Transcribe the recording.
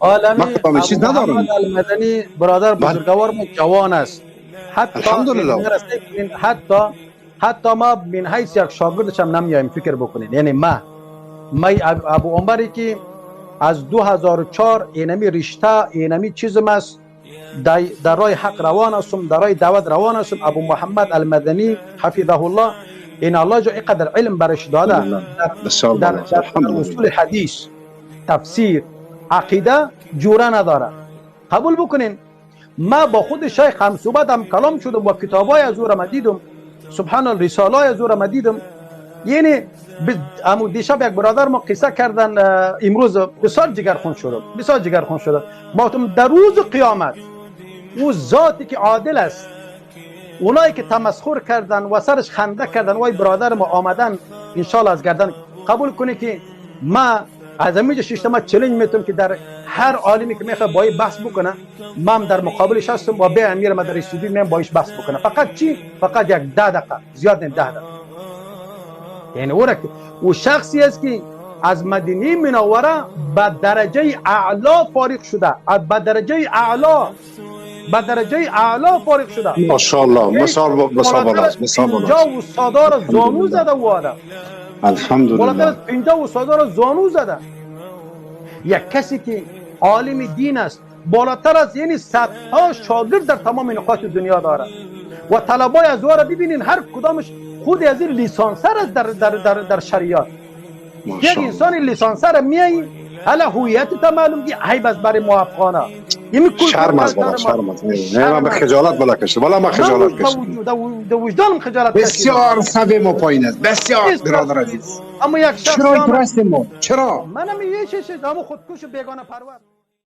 من کدام چیز ندارم. المدنی برادر بزرگوار ما جوان است، حتی الحمدلله حتی ما من حیث یک شاگردش هم نمیایم فکر بکنین. یعنی ما ابو عمری که از 2004 اینمی رشته اینمی چیزم است، در راه حق روان هستم، در راه دعوت روان هستم. ابو محمد المدنی حفظه الله این الله جو اینقدر علم برش داده در اصول حدیث، تفسیر، عقیده جوره نداره. قبول بکنین ما با خود شیخ هم صحبت هم کلام شدم و کتابای از او را دیدم، سبحان الله رساله از او را دیدم. یعنی امو دیشب یک برادر ما قصه کردن، امروز بسیار جگرخون شدم، بسیار جگرخون شدم. ما در روز قیامت او ذاتی که عادل است، اونایی که تمسخر کردن و سرش خنده کردن، وای برادر ما آمدن انشالله از گردن قبول کنه که ما از همینجا ششته ما چالش میتونم که در هر عالمی که میخواد با بحث بکنه من در مقابلش هستم و به امیر ما در استودیو من باش بحث بکنه. فقط چی؟ فقط یک 10 دقیقه، زیاد نه 10 دقیقه. یعنی او شخصی است که از مدینه منوره به درجه اعلا فارغ شده، به درجه اعلا، به درجه اعلا فارغ شده. ماشاءالله، مثال مثال بالاست، مثال بالاست. 50 استادا را زانو زده و آدم. الحمدلله. بالاتر از 50 استادا را زانو زده. یک کسی که عالم دین است، بالاتر از یعنی صدها شاگرد در تمام نقاط دنیا دارد و طلبای از او را ببینین هر کدامش خود از این لیسانسر است در در در در شریعت. یک انسان لیسانسر میای حالا هویت تا معلوم کی عیب است برای ما افغانا. شرم است والا، شرم است. نه من به خجالت بالا کشید، والا من خجالت کشید. در وجدانم خجالت کشید. بسیار سوی ما پایین است، بسیار برادر عزیز. اما یک شخص چرا ما؟ چرا؟ منم یه چیز، اما خودکش و بیگانه پرور.